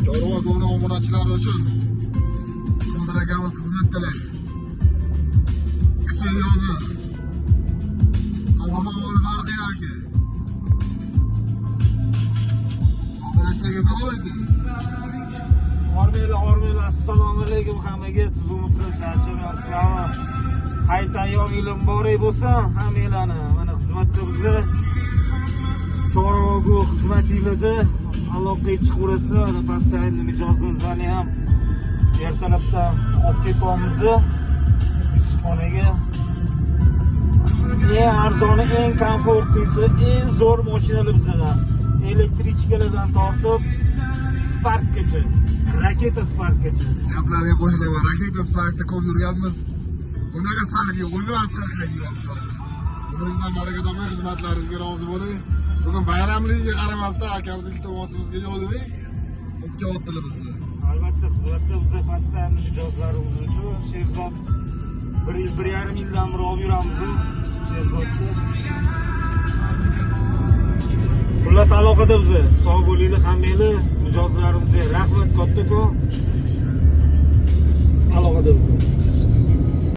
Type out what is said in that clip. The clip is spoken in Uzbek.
Chorva go'ni obunachilari uchun Qodir akamiz xizmatdalar. Qishi yozi. Ob-havoni farqi yo'q aka. Obunachilarga salom ayting. Hormanglar, hormanglar. Assalomu alaykum hammaga. Tuzukmisizlar, charchamayapsizlarmi? Hayit ayyom yili muborak bo'lsin hammanglarni. Mana xizmatda bizni Chorvogu xizmat yilida aloqaga chiqaverasizlar. Mana постоянно mijozimizni ham ertalabdan olib ketyapmiz ishxonaga. Eng arzoni, eng komfortlisi, eng zo'r mashinalar bizdan. Elektrichkalardan tortib Sparkgacha, raketa Sparkgacha. Gaplarga qo'shilaman. Raketa Sparkda ko'p yurganmiz. Bunaqa Spark yo'q. O'zim Spark haydayman misol uchun. Umringizdan baraka toping, xizmatlaringizga rozi bo'ling. Bugun bayramligiga qaramasdan akamiz iltimosimizga yo'l berib, o'tkazyaptilar bizni. Albatta xizmatda biza постоянно mijozlarimiz uchun Sherzod bir yil, 1,5 yildan beri olib yuramiz Sherzodni. Xullas aloqada biza. Sog' bo'linglar hammanglar, mijozlarimizga rahmat kattakon. Aloqada biza.